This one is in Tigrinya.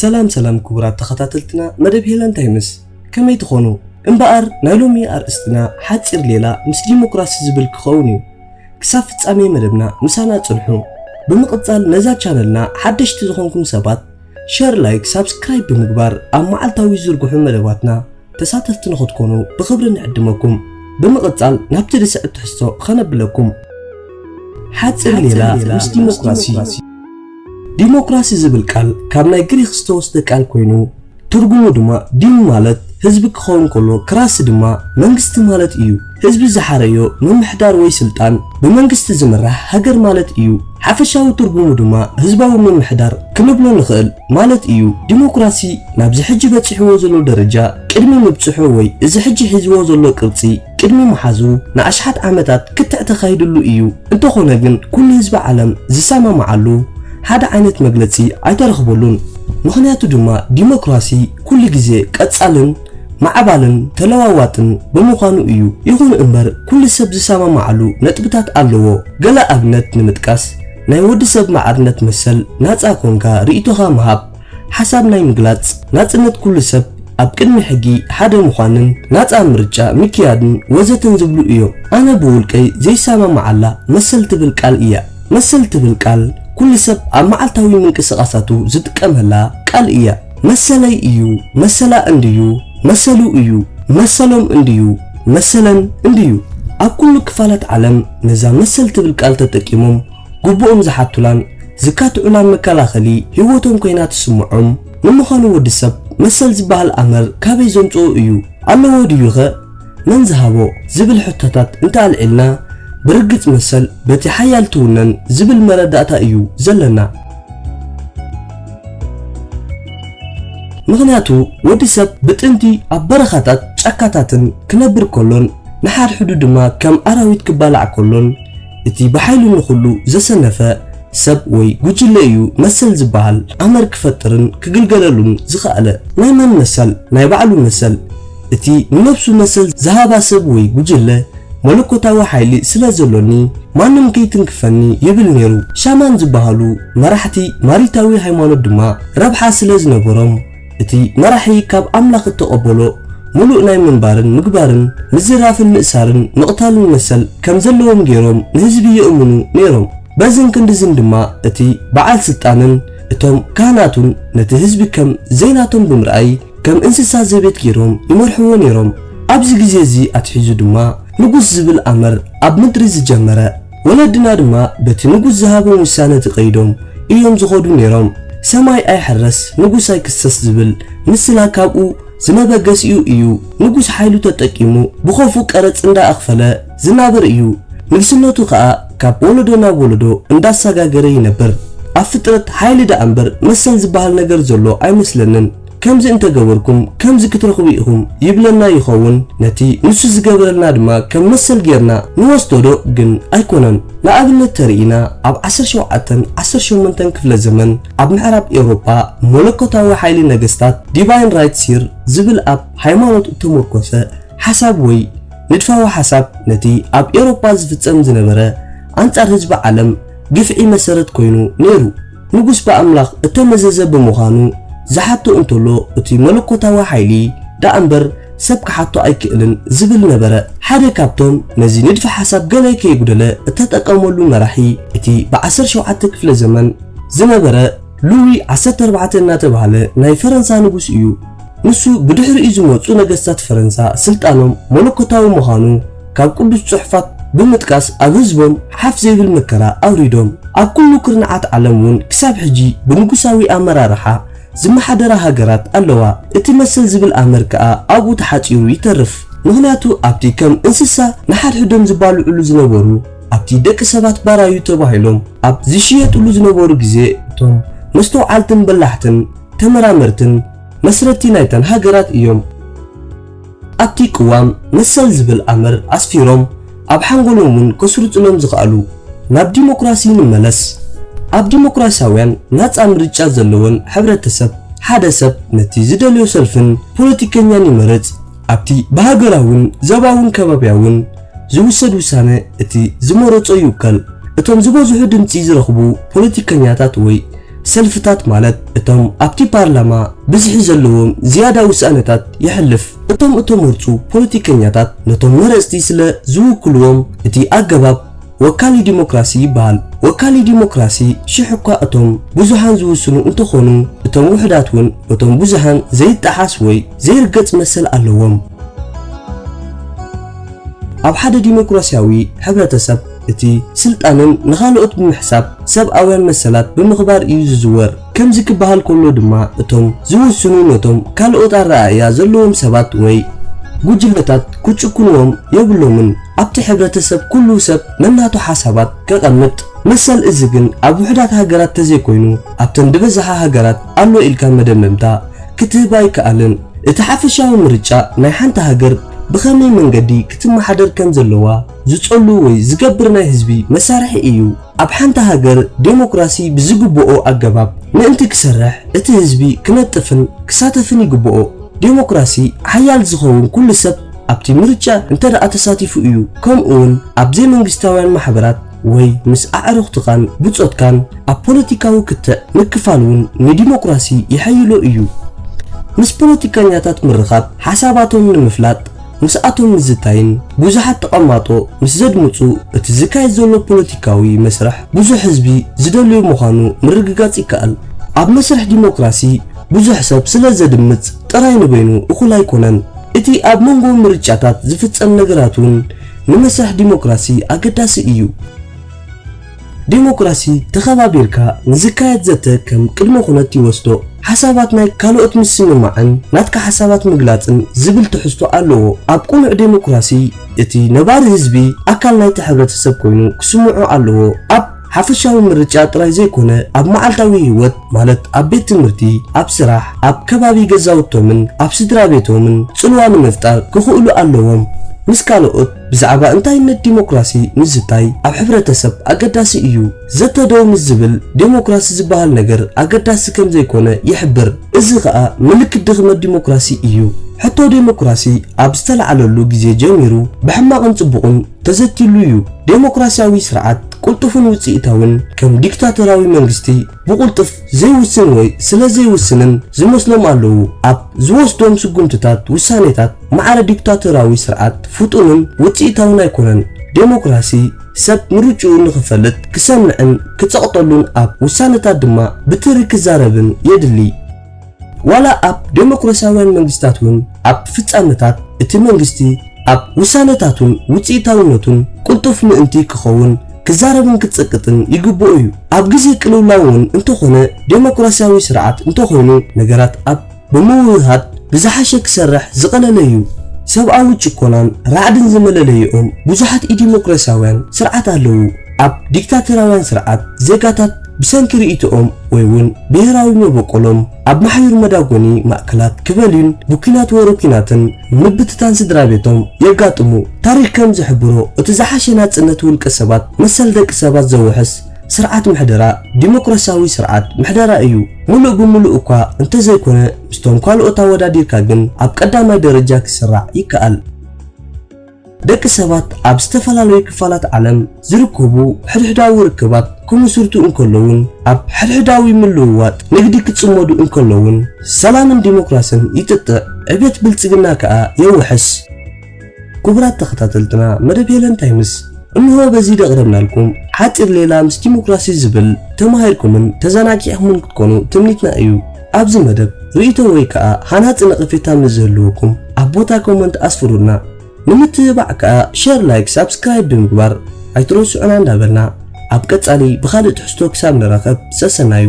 ሰላም ሰላም ክቡራት ተኸታተልትና መደብ ሄለን ታይምስ፣ ከመይ ትኾኑ? እምበኣር ናይ ሎሚ ኣርእስትና ሓጺር ሌላ ምስ ዲሞክራሲ ዝብል ክኸውን እዩ። ክሳብ ፍጻሜ መደብና ምሳና ጽንሑ። ብምቕጻል ነዛ ቻነልና ሓደሽቲ ዝኾንኩም ሰባት ሸር፣ ላይክ፣ ሳብስክራይብ ብምግባር ኣብ መዓልታዊ ዝዝርግሑ መደባትና ተሳተፍቲ ንኽትኮኑ ብኽብሪ ንዕድመኩም። ብምቕጻል ናብቲ ዝስዕብ ትሕዝቶ ኸነብለኩም። ሓጺር ሌላ ምስ ዲሞክራሲ። ዲሞክራሲ ዝብል ቃል ካብ ናይ ግሪኽ ዝተወስደ ቃል ኮይኑ ትርጉሙ ድማ ዲም ማለት ህዝቢ ክኸውን ከሎ ክራሲ ድማ መንግስቲ ማለት እዩ። ህዝቢ ዝሓረዮ ምምሕዳር ወይ ስልጣን ብመንግስቲ ዝምራሕ ሃገር ማለት እዩ። ሓፈሻዊ ትርጉሙ ድማ ህዝባዊ ምምሕዳር ክንብሎ ንኽእል ማለት እዩ። ዲሞክራሲ ናብዚ ሕጂ በጺሕዎ ዘሎ ደረጃ ቅድሚ ምብጽሑ ወይ እዚ ሕጂ ሒዝዎ ዘሎ ቅርጺ ቅድሚ ምሓዙ ንኣሽሓት ዓመታት ክትዕ ተኻይድሉ እዩ። እንተኾነ ግን ኩሉ ህዝቢ ዓለም ዝሰማማዓሉ ሓደ ዓይነት መግለጺ ኣይተረኽበሉን። ምኽንያቱ ድማ ዲሞክራሲ ኩሉ ግዜ ቀጻልን ማዕባልን ተለዋዋጥን ብምዃኑ እዩ። ይኹን እምበር ኩሉ ሰብ ዝሰማማዓሉ ነጥብታት ኣለዎ። ገለ ኣብነት ንምጥቃስ ናይ ወዲ ሰብ ማዕርነት መሰል፣ ናጻ ኮንካ ርእይቶኻ ምሃብ፣ ሓሳብ ናይ ምግላጽ ናጽነት፣ ኩሉ ሰብ ኣብ ቅድሚ ሕጊ ሓደ ምዃንን ናጻ ምርጫ ምክያድን ወዘተን ዝብሉ እዮም። ኣነ ብውልቀይ ዘይሰማማዓላ መሰል ትብል ቃል እያ። መሰል ትብል ቃል ኩሉ ሰብ ኣብ መዓልታዊ ምንቅስቓሳቱ ዝጥቀመላ ቃል እያ። መሰለይ እዩ፣ መሰላ እንድዩ፣ መሰሉ እዩ፣ መሰሎም እንድዩ፣ መሰለን እንድዩ። ኣብ ኩሉ ክፋላት ዓለም ነዛ መሰል ትብል ቃል ተጠቂሞም ግቡኦም ዝሓቱላን ዝካትዑላን መከላኸሊ ህይወቶም ኮይና ትስምዖም። ንምዃኑ ወዲ ሰብ መሰል ዝበሃል ኣምር ካበይ ዘምጽኦ እዩ? ኣለዎ ድዩኸ? መን ዝሃቦ? ዝብል ሕቶታት እንተኣልዒልና ብርግጽ መሰል በቲ ሓያል ትውነን ዝብል መረዳእታ እዩ ዘለና። ምኽንያቱ ወዲ ሰብ ብጥንቲ ኣብ በረኻታት ጫካታትን ክነብር ከሎን ንሓድሕዱ ድማ ከም ኣራዊት ክባላዕ ከሎን እቲ ብሓይሉ ንኹሉ ዘሰነፈ ሰብ ወይ ጉጅለ እዩ መሰል ዝበሃል ኣመር ክፈጥርን ክግልገለሉን ዝኸኣለ። ናይ መን መሰል? ናይ ባዕሉ መሰል። እቲ ንነብሱ መሰል ዝሃባ ሰብ ወይ ጉጅለ መለኮታዊ ሓይሊ ስለ ዘሎኒ ማንም ከይትንክፈኒ ይብል ነይሩ። ሻማን ዝበሃሉ መራሕቲ ማሪታዊ ሃይማኖት ድማ ረብሓ ስለ ዝነበሮም እቲ መራሒ ካብ ኣምላኽ እተቐበሎ ምሉእ ናይ ምንባርን ምግባርን ምዝራፍን ምእሳርን ምቕታልን መሰል ከም ዘለዎም ገይሮም ንህዝቢ የእምኑ ነይሮም። በዝን ክንድዝን ድማ እቲ በዓል ስልጣንን እቶም ካህናቱን ነቲ ህዝቢ ከም ዘይናቶም ብምርኣይ ከም እንስሳ ዘቤት ገይሮም ይመርሕዎ ነይሮም። ኣብዚ ግዜ እዚ ኣትሒዙ ድማ ንጉስ ዝብል ኣምር ኣብ ምድሪ ዝጀመረ። ወለድና ድማ በቲ ንጉስ ዝሃቦም ውሳነ ተቐይዶም እዮም ዝኸዱ ነይሮም። ሰማይ ኣይሕረስ፣ ንጉስ ኣይክሰስ ዝብል ምስላ ካብኡ ዝመበገሲኡ እዩ። ንጉስ ሓይሉ ተጠቂሙ ብኸፉ ቀረጽ እንዳኣኽፈለ ዝናበር እዩ። ንግስነቱ ኸኣ ካብ ወለዶ ናብ ወለዶ እንዳሰጋገረ ይነብር። ኣብ ፍጥረት ሓይሊ ደኣ እምበር መሰል ዝበሃል ነገር ዘሎ ኣይመስለንን። ከምዚ እንተገበርኩም ከምዚ ክትረኽቡ ኢኹም ይብለና ይኸውን ነቲ ንሱ ዝገበረልና ድማ ከም መሰል ጌርና ንወስዶ ዶ ግን ኣይኮነን። ንኣብነት ተርኢና ኣብ ዓሰርተ ሸውዓተን ዓሰርተ ሸሞንተን ክፍለ ዘመን ኣብ ምዕራብ ኤውሮጳ መለኮታዊ ሓይሊ ነገስታት ዲቫይን ራይት ሲር ዝብል ኣብ ሃይማኖት እተመርኮሰ ሓሳብ ወይ ንድፋዊ ሓሳብ ነቲ ኣብ ኤውሮጳ ዝፍጸም ዝነበረ ኣንጻር ህዝቢ ዓለም ግፍዒ መሰረት ኮይኑ ነይሩ። ንጉስ ብኣምላኽ እተመዘዘ ብምዃኑ ዝሓቶ እንተሎ እቲ መለኮታዊ ሓይሊ ደኣ እምበር ሰብ ክሓቶ ኣይክእልን ዝብል ነበረ። ሓደ ካብቶም ነዚ ንድፊ ሓሳብ ገለ ከይጉደለ እተጠቀመሉ መራሒ እቲ ብ ዓሰርተ ሸውዓተ ክፍለ ዘመን ዝነበረ ሉዊ ዓሰርተ ኣርባዕተ እናተባህለ ናይ ፈረንሳ ንጉስ እዩ። ንሱ ብድሕሪኡ ዝመጹ ነገስታት ፈረንሳ ስልጣኖም መለኮታዊ ምዃኑ ካብ ቅዱስ ጽሑፋት ብምጥቃስ ኣብ ህዝቦም ሓፍ ዘይብል መከራ ኣውሪዶም። ኣብ ኩሉ ክርንዓት ዓለም እውን ክሳብ ሕጂ ብንጉሳዊ ኣመራርሓ ዝመሓደራ ሃገራት ኣለዋ። እቲ መሰል ዝብል ኣምር ከኣ ኣብኡ ተሓጺሩ ይተርፍ። ምኽንያቱ ኣብቲ ከም እንስሳ ንሓድሕዶም ዝባልዑሉ ዝነበሩ ኣብቲ ደቂ ሰባት ባራዩ ተባሂሎም ኣብ ዝሽየጥሉ ዝነበሩ ግዜ እቶም መስተውዓልትን በላሕትን ተመራመርትን መስረቲ ናይተን ሃገራት እዮም። ኣብቲ ቅዋም መሰል ዝብል ኣምር ኣስፊሮም ኣብ ሓንጎሎም እውን ከስርጹሎም ዝኸኣሉ። ናብ ዲሞክራሲ ንመለስ። ኣብ ዲሞክራሲያውያን ናጻ ምርጫ ዘለዎን ሕብረተሰብ ሓደ ሰብ ነቲ ዝደልዮ ሰልፍን ፖለቲከኛን ይመርጽ። ኣብቲ ብሃገራውን ዘባውን ከባብያውን ዝውሰድ ውሳነ እቲ ዝመረጾ ይውከል። እቶም ዝበዝሑ ድምጺ ዝረኽቡ ፖለቲከኛታት ወይ ሰልፍታት ማለት እቶም ኣብቲ ፓርላማ ብዝሒ ዘለዎም ዝያዳ ውሳነታት የሕልፍ። እቶም እተመርጹ ፖለቲከኛታት ነቶም መረጽቲ ስለ ዝውክልዎም እቲ ኣገባብ ወካሊ ዲሞክራሲ ይበሃል። ወካሊ ዲሞክራሲ ሽሕ እኳ እቶም ብዙሓን ዝውስኑ እንተኾኑ፣ እቶም ውሑዳት እውን በቶም ብዙሓን ዘይጠሓስ ወይ ዘይርገጽ መሰል ኣለዎም። ኣብ ሓደ ዲሞክራሲያዊ ሕብረተሰብ እቲ ስልጣንን ንኻልኦት ብምሕሳብ ሰብኣውያን መሰላት ብምኽባር እዩ ዝዝወር። ከምዚ ክበሃል ከሎ ድማ እቶም ዝውስኑ ነቶም ካልኦት ኣረኣእያ ዘለዎም ሰባት ወይ ጉጅለታት ክጭኩንዎም የብሎምን። ኣብቲ ሕብረተሰብ ኩሉ ሰብ ነናቱ ሓሳባት ከቐምጥ መሰል፣ እዚ ግን ኣብ ውሑዳት ሃገራት ተዘይኮይኑ ኣብተን ዝበዝሓ ሃገራት ኣሎ ኢልካ መደምደምታ ክትህብ ኣይከኣልን። እቲ ሓፈሻዊ ምርጫ ናይ ሓንቲ ሃገር ብኸመይ መንገዲ ክትመሓደር ከም ዘለዋ ዝጸሉ ወይ ዝገብር ናይ ህዝቢ መሳርሒ እዩ። ኣብ ሓንቲ ሃገር ዴሞክራሲ ብዝግብኦ ኣገባብ ምእንቲ ክሰርሕ እቲ ህዝቢ ክነጥፍን ክሳተፍን ይግብኦ። ዴሞክራሲ ሓያል ዝኸውን ኩሉ ሰብ ኣብቲ ምርጫ እንተ ደኣ ተሳቲፉ እዩ። ከምኡ እውን ኣብ ዘይመንግስታውያን ማሕበራት ወይ ምስ ኣዕሩኽትኻን ብጾትካን ኣብ ፖለቲካዊ ክትዕ ምክፋል እውን ንዲሞክራሲ የሐይሎ እዩ። ምስ ፖለቲከኛታት ምርኻብ፣ ሓሳባቶም ንምፍላጥ ምስኣቶም ምዝታይን ብዙሓት ተቐማጦ ምስ ዘድምጹ እቲ ዝካየድ ዘሎ ፖለቲካዊ መስርሕ ብዙሕ ህዝቢ ዝደልዮ ምዃኑ ምርግጋጽ ይከኣል። ኣብ መስርሕ ዲሞክራሲ ብዙሕ ሰብ ስለ ዘድምጽ ጥራይ ንበይኑ እኹል ኣይኮነን። እቲ ኣብ መንጎ ምርጫታት ዝፍጸም ነገራት እውን ንመስርሕ ዲሞክራሲ ኣገዳሲ እዩ። ዴሞክራሲ ተኸባቢርካ ንዝካየድ ዘተ ከም ቅድመ ኩነት ይወስዶ። ሓሳባት ናይ ካልኦት ምስምማዕን ናትካ ሓሳባት ምግላጽን ዝብል ትሕዝቶ ኣለዎ። ኣብ ቅኑዕ ዴሞክራሲ እቲ ነባሪ ህዝቢ ኣካል ናይቲ ሕብረተሰብ ኮይኑ ክስምዖ ኣለዎ። ኣብ ሓፈሻዊ ምርጫ ጥራይ ዘይኮነ ኣብ መዓልታዊ ህይወት ማለት ኣብ ቤት ትምህርቲ፣ ኣብ ስራሕ፣ ኣብ ከባቢ ገዛውቶምን ኣብ ስድራ ቤቶምን ጽልዋ ንምፍጣር ክኽእሉ ኣለዎም። ምስ ካልኦት ብዛዕባ እንታይነት ዲሞክራሲ ምዝታይ ኣብ ሕብረተሰብ ኣገዳሲ እዩ። ዘተ ደው ምስ ዝብል ዴሞክራሲ ዝበሃል ነገር ኣገዳሲ ከም ዘይኮነ ይሕብር። እዚ ኸኣ ምልክት ድኽመት ዲሞክራሲ እዩ። ሕቶ ዴሞክራሲ ኣብ ዝተላዕለሉ ግዜ ጀሚሩ ብሕማቕን ጽቡቕን ተዘትይሉ እዩ። ዴሞክራሲያዊ ስርዓት ቅልጡፍን ውጽኢታውን ከም ዲክታቶራዊ መንግስቲ ብቕልጡፍ ዘይውስን ወይ ስለ ዘይውስንን ዝመስሎም ኣለዉ። ኣብ ዝወስዶም ስጉምትታት፣ ውሳኔታት ማዕረ ዲክታቶራዊ ስርዓት ፍጡንን ውጽኢታውን ኣይኮነን። ዴሞክራሲ ሰብ ምርጭኡ ንኽፈልጥ ክሰምዕን ክጸቕጠሉን ኣብ ውሳነታት ድማ ብትሪ ክዛረብን የድሊ። ዋላ ኣብ ዴሞክራሲያውያን መንግስታት እውን ኣብ ፍጻመታት እቲ መንግስቲ ኣብ ውሳነታቱን ውጽኢታውነቱን ቅልጡፍ ምእንቲ ክኸውን ክዛረብን ክጸቅጥን ይግብኦ እዩ። ኣብ ግዜ ቅልውላው እውን እንተኾነ ዴሞክራሲያዊ ስርዓት እንተኾይኑ ነገራት ኣብ ብምውህሃድ ብዝሓሸ ክሰርሕ ዝቐለለ እዩ። ሰብኣዊ ጭቆናን ራዕድን ዝመለለይኦም ብዙሓት ኢዲሞክራሲያውያን ስርዓት ኣለዉ። ኣብ ዲክታቶራውያን ስርዓት ዜጋታት ብሰንኪ ርእይቶኦም ወይ እውን ብሄራዊ መበቆሎም ኣብ ማሕዩር መዳጎኒ ማእከላት ክበልዩን ብኲናት ወረ ኲናትን ምብትታን ስድራ ቤቶም የጋጥሙ። ታሪኽ ከም ዝሕብሮ እቲ ዝሓሸ ናጽነት ውልቀ ሰባት መሰል ደቂ ሰባት ዘውሕስ ስርዓት ምሕደራ ዲሞክራሲያዊ ስርዓት ምሕደራ እዩ። ሙሉእ ብሙሉእ እኳ እንተዘይኮነ ምስቶም ካልኦት ኣወዳዲርካ ግን ኣብ ቀዳማይ ደረጃ ክስራዕ ይከኣል። ደቂ ሰባት ኣብ ዝተፈላለዩ ክፋላት ዓለም ዝርከቡ ሕድሕዳዊ ርክባት ክምስርቱ እንከለውን ኣብ ሕድሕዳዊ ምልውዋጥ ንግዲ ክጽመዱ እንከለውን ሰላምን ዲሞክራስን ይጥጥዕ። ዕቤት ብልጽግና ከኣ የውሕስ። ክቡራት ተኸታተልትና መደብ ሄለን ታይምስ እንሆ በዚ ደቕረብናልኩም ሓጺር ሌላ ምስ ዲሞክራሲ ዝብል ተማሂርኩምን ተዘናጊዕኩምን ክትኮኑ ትምኒትና እዩ። ኣብዚ መደብ ርእይቶ ወይ ከኣ ሃናጺ ነቐፌታ ምስ ዝህልወኩም ኣብ ቦታ ኮመንት ኣስፍሩልና። ንምትብባዕ ከኣ ሸር፣ ላይክ፣ ሳብስክራይብ ብምግባር ኣይትረስዑና እንዳበልና ኣብ ቀጻሊ ብኻልእ ትሕዝቶ ክሳብ ንራኸብ ሰሰናዩ።